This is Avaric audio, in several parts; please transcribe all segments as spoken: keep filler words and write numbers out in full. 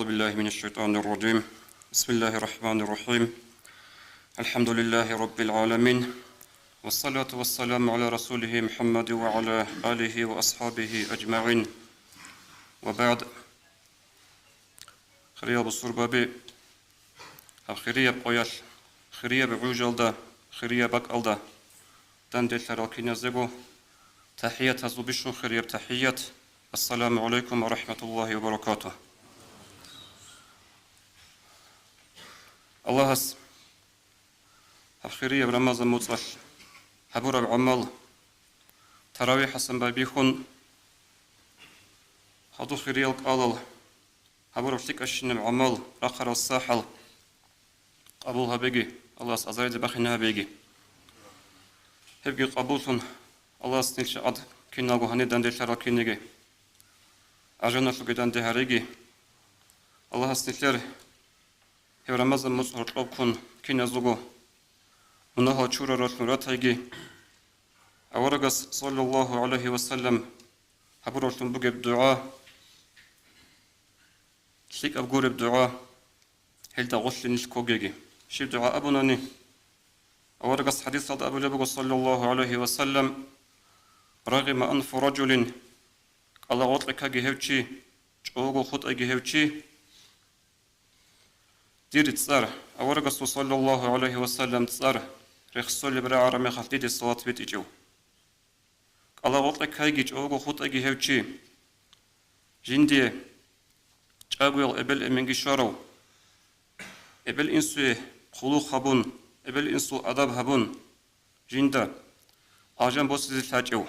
بالله من الشيطان الرجيم. بسم الله الرحمن الرحيم. الحمد لله رب العالمين. والصلاة والسلام على رسوله محمد وعلى آله وأصحابه أجمعين. وبعد. Хириял бусурбаби, гьаб хирияб къоялъ, хирияб гӀужалда, хирияб бакӀалда данделъарал киназего тахӀиятазул бищун хирияб тахӀият. Ассаламу гӀалайкум ва рахӀматуллагьи ва баракатугь. Аллагьас гьаб хирияб Рамазан муцӀалъ гьабураб гӀамал таравихӀасан байбихьун, гьадул хириял кӀалал гьабураб лъикӀабщинаб гӀамал рахъарал сахӀал къабул гьабеги, Аллагьас азарилде бахине гьабеги. Гьебги къабуллъун, Аллагьас нилъ гӀад киналго гьанир данделъарал кинеги гӀажаналъуги данде гьареги. Аллагьас нилъер гьев Рамазан муцӀ гьоркьоб ккун киназулго мунагьал чураралъун ратайги. Аварагас, саллаллагьу гӀалайгьи ва саллам, гьабураллъун бугеб дугӀа, лъикӀаб гуреб дугӀа, гьелда гъорлъе нилъ ккогеги. Щиб дугӀа абунани, аварагас хӀадисалда абулеб буго, саллаллагьу гӀалайгьи ва саллам: «Рагъима анфу ражулин», кӀалагъоркье ккаги гьев чи, чӀого хутӀайги гьев чи. Дир цӀар, аварагасул, саллаллагьу гӀалайгьи ва саллам, цӀар рехсолеб рагӀараб мехалъ диде салат битӀичӀев. КӀалагъоркье ккайги чӀого хутӀайги гьев чи, жиндие чӀагоял эбел-эменги щварав, эбел-инсуе хъулухъ гьабун, эбел-инсул адаб гьабун, жинда алжан босизе лъачӀев.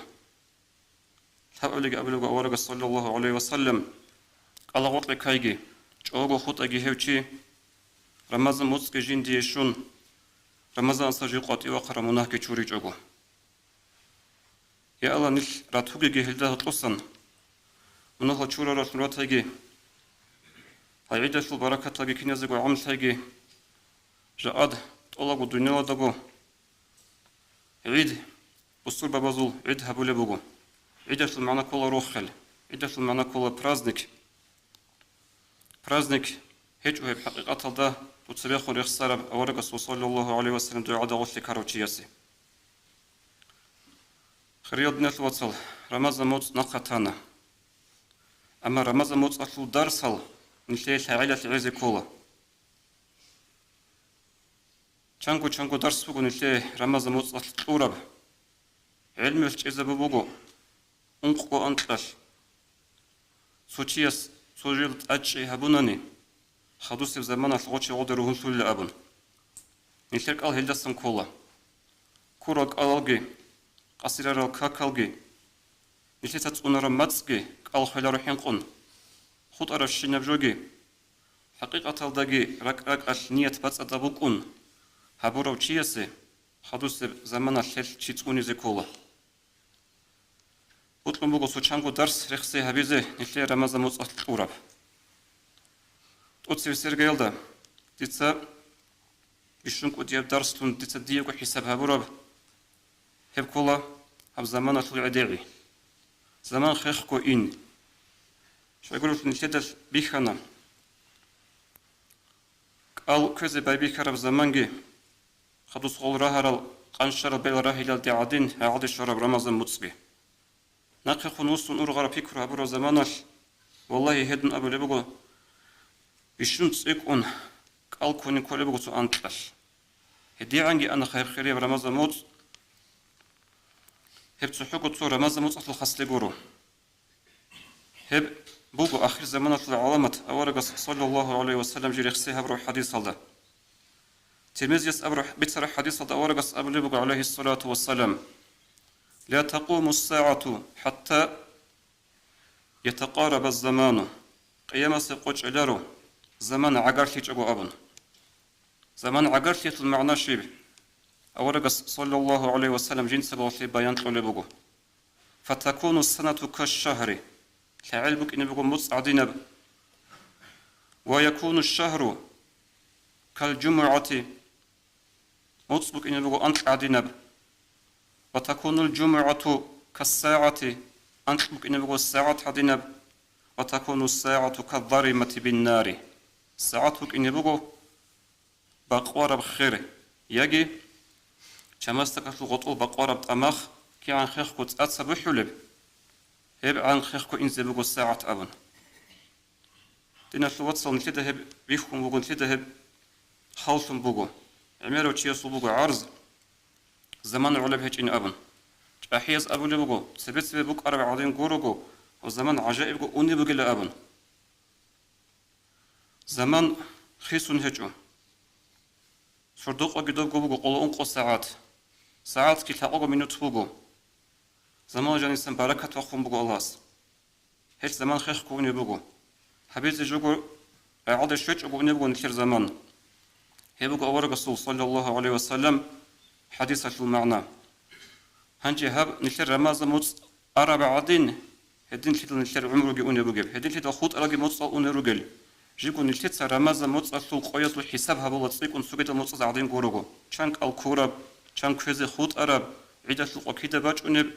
Лъабабилеги абулеб буго аварагас, саллаллагьу гӀалайгьи ва саллам: «КӀалагъоркье ккайги, чӀого хутӀайги гьев чи, Рамазан муцӀги жиндие щун, Рамазанаса жив къватӀивахъараб мунагьги чуричӀого». Я Аллагь, нилъ ратугеги гьелда гьоркьосан, мунагьал чураралъун ратайги, гьай гӀидалъул баракаталги киназего гӀамлъайги, жакъад тӀолабго дуниялалдаго ГӀид, бусурбабазул гӀид гьабулеб буго. ГӀидалъул магӀна ккола рохел, гӀидалъул магӀна ккола праздник. Праздник гьечӀо гьеб хӀакъикъаталда дуца бехун рехсараб аварагасул, саллаллагьу гӀалайгьи ва саллам, дугӀада гъорлъе ккарав чиясе. Хириял диналъул вацал, Рамазан муцӀ нахъа тана. Амма Рамазан муцӀалъул дарсал нилъее лъагӀелалъ гӀезе ккола. Чанго-чанго дарс буго нилъее Рамазан муцӀалъ кьураб. ГӀелмуялъ чӀезабу буго ункъго анкьалъ: цо чияс цо жел тӀадчӀей гьабунани, хадусеб заманалъ гъочи гъода ругьунлъулила абун. Нилъер кӀал гьелдасан ккола. Ккурал кӀалалги, къасирарал какалги, нилъеца цӀунараб мацӀги кӀал хвеларо хӀинкъун, хутӀарабщинаб жоги, хӀакъикъаталдаги ракӀ-ракӀалъ ният бацӀцӀадаб букӀун гьабурав чиясе хадусеб заманалъ гьелъ чи цӀунизе ккола. Бокьун буго цо чанго дарс рехсей гьабизе нилъее Рамазан муцӀалъ кьураб. ТӀоцебесеб иргаялда дица бищун кӀудияб дарслъун дица диего хӀисаб гьабураб, гьеб ккола гьаб заманалъул гӀедегӀи. Заман хехго ин. Щайгурелъул нилъеда бихьана кӀал кквезе байбихьараб заманги, хадус гъол рагьарал къанщарал бел рагьилалде гӀадин гьагӀаде щвараб Рамазан муцӀги. Нахъехун вуссун ургъараб пикру гьабураб заманалъ, валлагьи, гьедин абулеб буго, бищун цӀикӀкӀун кӀал ккунин кколеб буго цо анкьалъ. ГьедигӀанги ана гьеб хирияб Рамазан муцӀ, гьеб цохӀого цо Рамазан муцӀалъул хасле гуро. Гьеб буго ахирзаманалъул гӀаламат аварагас, саллаллагьу гӀалайгьи ва саллам, жий рехсей гьабураб хӀадисалда. Тирмизияс абураб, бицараб хӀадисалда аварагас абулеб буго, гӀалайгьиссалату вассалам: «Ла такъуму ссагӀату хӀатта ятакъараба ззаману», Къиямасеб къо чӀеларо, заман гӀагарлъичӀого абун. Заман гӀагарлъиялъул магӀна щиб? Аварагас, саллаллагьу гӀалайгьи ва саллам, жинцабалъе баян кьолеб буго: «Фатакуну ссанату кашшагьри», лъагӀел букӀине буго муцӀ гӀадинаб, «ва якуну шшагьру калжумугӀати», муцӀ букӀине буго анкь гӀадинаб, «ва такунул жумугӀату кассагӀати», анкь букӀине буго сагӀат гӀадинаб, فتكون الساعة كالضريمة بالنار. СагӀат букӀине буго бакъвараб хер, яги чамасдакалъул гъотӀол бакъвараб тӀамах кигӀан хехго цӀаца бухӀулеб, гьебгӀан хехго инзе буго сагӀат абун. Диналъул вацал, нилъеда гьеб бихьун буго, нилъеда гьеб хавлъун буго. ГӀемерав чиясул буго гӀарз, заман гӀолеб гьечӀин абун. ЧӀахӀияз абулеб буго, цебе-цебе букӀараб гӀадин гурого ва заман гӀажаибго унеб бугила абун. Заман хисун гьечӀо. Сордо-къо гидобго буго къоло ункъо сагӀат. СагӀатги лъабкъого минут буго. Заман жанисан баракат вахъун буго Аллагьас. Гьелъ заман хехго унеб буго. Гьабизе жого рагӀалде щвечӀого унеб буго нилъер заман. Гьеб буго аварагасул, саллаллагьу гӀалайгьи ва саллам, хӀадисалъул магӀна. Гьанже гьаб нилъер рамазан моцӀ араб гӀадин, гьединлъидал нилъер гӀумруги унеб бугеб, гьединлъидал хутӀаралги моцӀал унел ругел. Жиго нилъеца рамазан моцӀалъул къоязул хӀисаб гьабула цӀикӀкӀун цогидал моцӀаз гӀадин гурого, чан кӀал ккураб, чан кквезе хутӀараб, гӀидалъул къо кида бачӀунеб,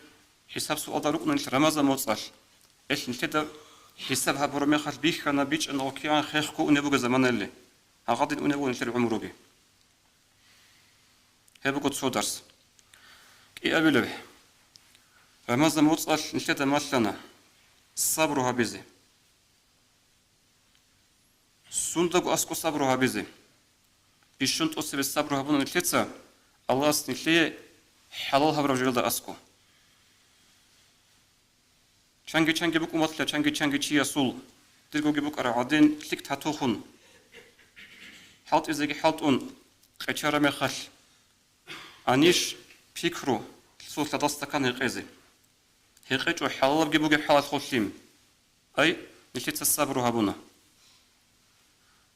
хӀисаб-суалда рукӀуна нилъ рамазан моцӀалъ. Гьелъ нилъеда хӀисаб гьабураб мехалъ бихьана, бичӀчӀана гъо кигӀан хехго унеб бугеб заманалли. Гьагъадин унеб буго нилъер гӀумруги. Гьеб буго цо дарс. КӀиабилеб, рамазан моцӀалъ нилъеда малъана сабру гьабизе. Сундаго аскӀо сабру гьабизе. Бищун тӀоцебе сабру гьабуна нилъеца, Аллагьас нилъее хӀалал гьабураб жоялда аскӀо. Чанги-чанги букӀун ватла, чанги-чанги чиясул, диргоги букӀараб гӀадин, лъикӀ татухун, хӀалтӀизеги хӀалтӀун къечараб мехалъ, аниш, пикру, цо лъадал стакан гьекъезе. ГьекъечӀо хӀалалабги бугеб хӀалалъулъ. Ай, нилъеца сабру гьабуна.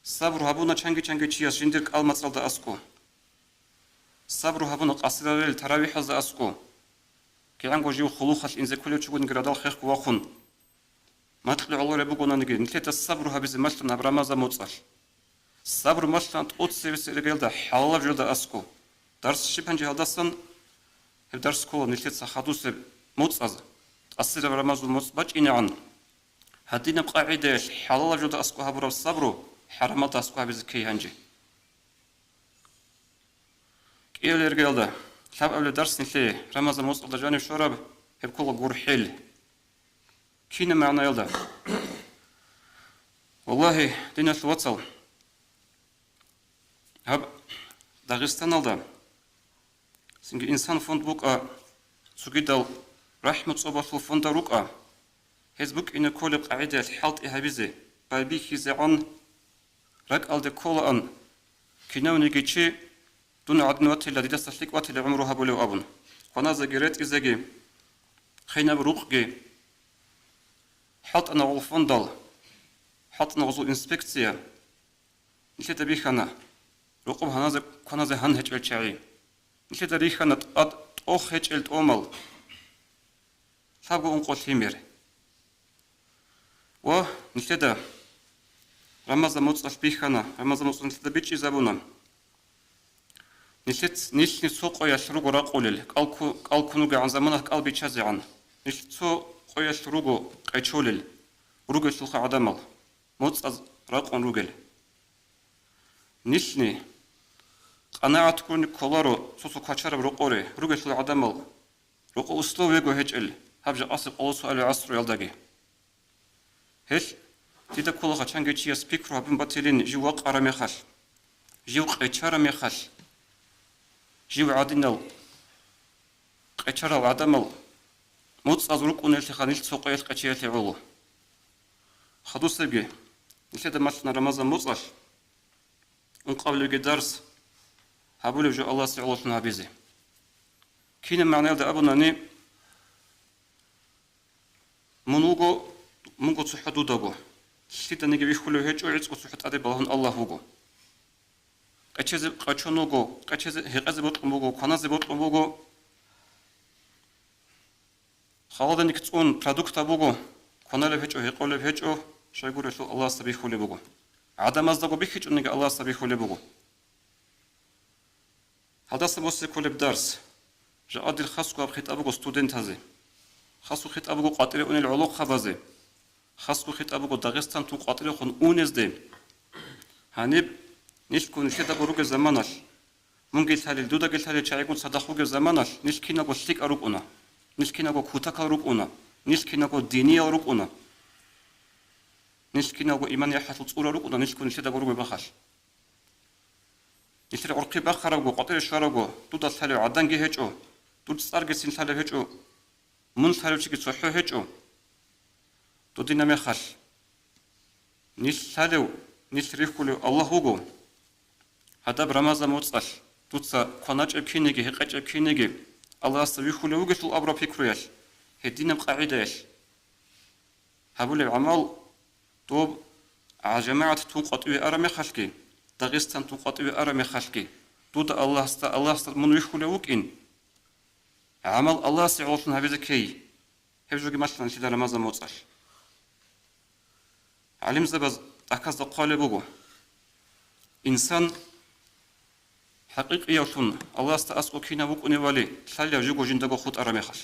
Сабру гьабуна чанги-чанги чияс жиндир кӀал-мацӀалда аскӀо. Сабру гьабуна къасирал рел таравихӀазда аскӀо. КигӀанго жив хъулухъалъ инзе кколев чугунги радал хехго вахъун. Макьу гӀолореб бугонаниги, нилъеда сабру гьабизе малъана гьаб рамазан моцӀалъ. Сабру малъана тӀоцебесеб иргаялда хӀалалаб жоялда аскӀо. Дарс щиб гьанже гьалдасан? Гьеб дарс ккола нилъеца хадусеб моцӀаз, къасираб рамазул моцӀ бачӀинегӀан. Гьадинаб къагӀидаялъ хӀалалаб жоялда аскӀо гьабураб сабру хӀарамалда аскӀо гьабизе ккей гьанже. КӀиабилеб иргаялда, лъабабилеб дарс нилъее рамазан моцӀалда жанив щвараб, гьеб ккола гурхӀел. Кинаб магӀнаялда? Валлагьи, диналъул вацал, гьаб Дагъистаналда цинги Инсан фонд букӀа, цогидал рахӀму цӀобалъул фондал рукӀа, гьез букӀине кколеб къагӀидаялъ хӀалтӀи гьабизе, байбихьизегӀан ракӀалде кколаан, кинавниги чи дун гӀадин ватила, дидаса лъикӀ ватила гӀумру гьабулев абун, кваназеги ретӀизеги, хинаб рукъги. ХӀалтӀана гъол фондал, хӀалтӀана гъозул инспекция. Нилъеда бихьана, рокъоб гьаназе кваназе гьан гьечӀел чагӀи. Нилъеда рихьана тӀад тӀох гьечӀел тӀомал, лъабго ункъо лъимер. Ва нилъеда рамазан моцӀалъ бихьана, рамазан моцӀалъ нилъеда бичӀчӀизабуна. Нилъец-, нилъни цо къоялъ руго ракъулел, кӀал кку-, кӀал ккун ругегӀан заманалъ кӀал бичазегӀан. Нилъ цо къоялъ руго къечолел, ругелъулха гӀадамал, моцӀаз ракъун ругел. Нилъни къанагӀат гурони кколаро цо-цо квачараб рокъоре, ругелъул гӀадамал, рокъо условиего гьечӀел, гьаб жакъасеб къоло суалил гӀасруялдаги. Гьелъ дида кколаха чанги чияс пикру гьабун батилин жив вакъараб мехалъ, жив къечараб мехалъ, жив гӀадинал къечарал гӀадамал моцӀаз рукӀунеллъиха нилъ цо къоялъ къечеялъе гӀоло. Хадусебги, нилъеда малъана рамазан моцӀалъ ункъабилебги дарс гьабулеб жо Аллагьасе гӀололъун гьабизе. Кинаб магӀнаялда абунани, мун вуго, мунго цохӀо дудаго, лъиданиги вихьулев гьечӀо, гӀицӀго цохӀо тӀаде балагьун Аллагь вуго. Къечезе къачун вуго, къечезе, гьекъезе бокьун буго, кваназе бокьун буго. Халаданик цӀун продукт буго, кваналеб гьечӀо, гьекъолеб гьечӀо, щайгурелъул Аллагьасда бихьулеб буго. ГӀадамаздаго бихьичӀониги Аллагьасда бихьулеб буго. Гьалдаса босе кколеб дарс. Жакъа дир хасго гьаб хитӀаб буго студентазе. Хасго хитӀаб буго къватӀире унел гӀолохъабазе. Хасго хитӀаб буго Дагъистан тун къватӀирехун унезде. Гьаниб нилъго нилъедаго ругеб заманалъ, мунги лъалел, дудаги лъалел чагӀигун цадахъ вугеб заманалъ, нилъ киналго лъикӀал рукӀуна, нилъ киналго кутакал рукӀуна, нилъ киналго диниял рукӀуна, нилъ киналго иман-яхӀалъул цӀура рукӀуна, нилъго нилъедаго ругеб мехалъ. Нилъер гӀурхъи бахъарабго, къватӀире щварабго, дуда лъалев гӀаданги гьечӀо, дур цӀаргицин лъалев гьечӀо, мун лъалев чиги цохӀо гьечӀо. Додина мехалъ, нилъ лъалев, нилъ рихьулев Аллагь вуго. Гьадаб Рамазан моцӀалъ дуца кваначӀеб кинеги, гьекъечӀеб кинеги, Аллагьасда вихьулев вугелъул абураб пикруялъ, гьединаб къагӀидаялъ гьабулеб гӀамал, доб гӀа-, жамагӀат тун къватӀиве араб мехалъги, Дагъистан тун къватӀиве араб мехалъги, дуда Аллагьасда, Аллагьасда мун вихьулев вукӀин, гӀамал Аллагьасе гӀололъун гьабизе ккей. Гьеб жоги малъана нилъеда Рамазан моцӀалъ. ГӀалимзабаз тӀахьазда хъвалеб буго: инсан хӀакъикъиявлъун Аллагьасда аскӀов кинав вукӀуневали лъалев жуго жиндаго хутӀараб мехалъ.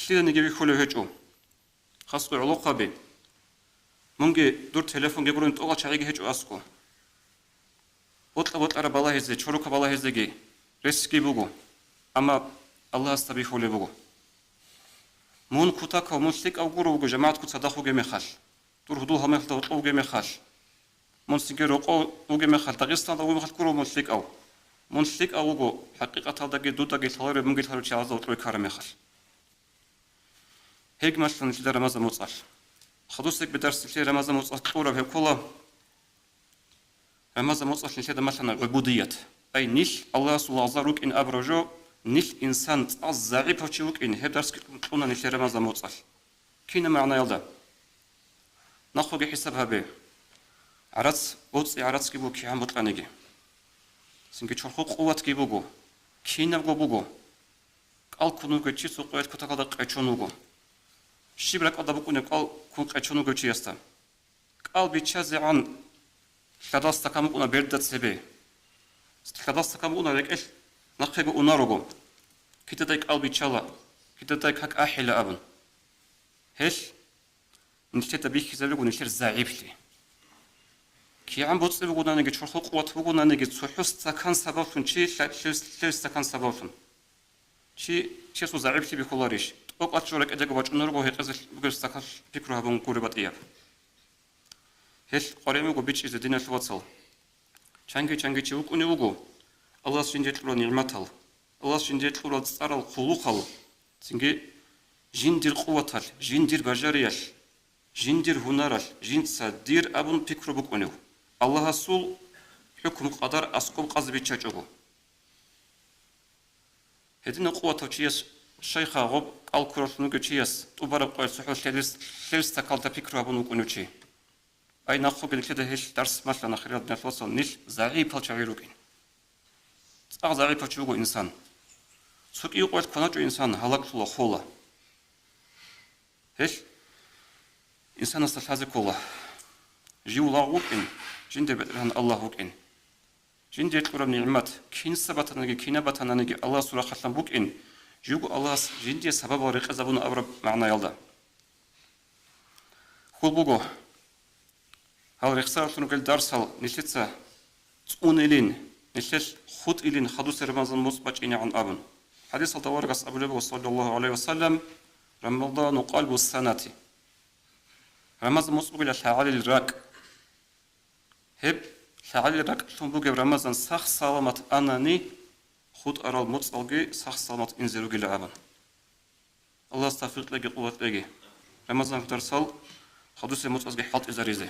Лъиданиги вихьулев гьечӀо. Хасго гӀолохъаби. Мунги дур телефонги гурун тӀокӀал чагӀиги гьечӀо аскӀов. Бокьа-бокьараб балагьизе, чорока балагьизеги ресги буго, амма Аллагьасда бихьулеб буго. Мун кутакав, мун лъикӀав гуро вуго, жамагӀатго цадахъ вугеб мехалъ, дур гьудул-гьалмагъалда вокьов вугеб мехалъ, мун цинги рокъов вугеб мехалъ, Дагъисталда вугеб мехалъ гуро мун лъикӀав. Мун лъикӀав вуго, хӀакъикъаталда дудаги лъалареб, мунги лъаларев чагӀазда вокьове ккараб мехалъ. Гьеб малъана нилъеда Рамазан моцӀалъ. Хадусеб дарс нилъее Рамазан моцӀалъ кьураб гьеб ккола. Рамазан моцӀалъ нилъеда малъана гӀубудият. Ай, нилъ Аллагьасул лагъзал рукӀин абураб жо, нилъ инсан цӀакъ загӀипав чи вукӀин, гьеб дарс кьуна нилъее Рамазан моцӀалъ. Кинаб магӀнаялда? Нахъеги хӀисаб гьабе. ГӀарац, боцӀи гӀарацги буго кигӀан бокьаниги. Цинги чорхол къуватги буго. Кинабго буго. КӀал ккун вугев чи цо къоялъ кутакалда къечон вуго. Щиб ракӀалда букӀунеб кӀал ккун къечон вугев чиясда? КӀал биччазегӀан лъадал стакан букӀуна берда цебе. Лъадал стакан букӀуна рекӀелъ нахъего унарого. Кидадай кӀал биччала, кидадай как ахӀила абун. Гьелъ нилъеда бихьизабего нилъер загӀиплъи. КигӀан боцӀи бугонаниги, чорхол къуват бугонаниги, цохӀо стакан сабаблъун чи лъа-, лъел, лъел стакан сабаблъун. Чи, чиясул загӀиплъи бихьуларищ? ТӀокӀалъ жо ракӀидаго бачӀунарого гьекъезе бугеб стакалъ пикру гьабун гуреб батӀияб. Гьелъ къваригӀун буго бичӀчӀизе, диналъул вацал. Чанги-чанги чи вукӀунев вуго, Аллагьас жиндие кьурал нигӀматал, Аллагьас жиндие кьурал цӀарал хъулухъал, цинги жиндир къуваталъ, жиндир бажариялъ, жиндир гьунаралъ, жинца дир абун пикру букӀунев, Аллагьасул хӀукму-къадар аскӀоб къазе биччачӀого. Гьединав къуватав чияс, шайха, гъоб кӀал ккураллъун вугев чияс тӀубараб къоялъ цохӀо лъел, лъел стакалда пикру гьабун вукӀунев чи. Ай, нахъеги нилъеда гьелъ дарс малъана, хириял диналъул вацал, нилъ загӀипал чагӀи рукӀин. ЦӀакъ загӀипав чи вуго инсан. Цо кӀиго къоялъ кваначӀо инсан, гьалаглъула, хола. Гьелъ инсанасда лъазе ккола. Жив лагъ вукӀин, жинда БетӀергьан Аллагь вукӀин. Жиндие кьураб нигӀмат, кинса батанаги, кина батананиги, Аллагьасул рахъалъан букӀин, живго Аллагьас жиндие сабабал рекъезабуна абураб магӀнаялда. Хьул буго, гьал рехсаралъун ругел дарсал нилъеца цӀунилин, нилъелъ хутӀилин хадусеб Рамазан моцӀ бачӀинегӀан абун. ХӀадисалда аварагас абулеб буго, саллаллагьу гӀалайгьи ва саллам: «Рамазану къалбу санати». Рамазан моцӀ бугила лъагӀалил ракӀ. Гьеб лъагӀалил ракӀалъун бугеб Рамазан сах-саламат анани, хутӀарал моцӀалги сах-саламат инзе ругила абун. Аллагьас тавфикъ кьеги, къуват кьеги. Рамазан дарсал хадусеб моцӀазги хӀалтӀизаризе.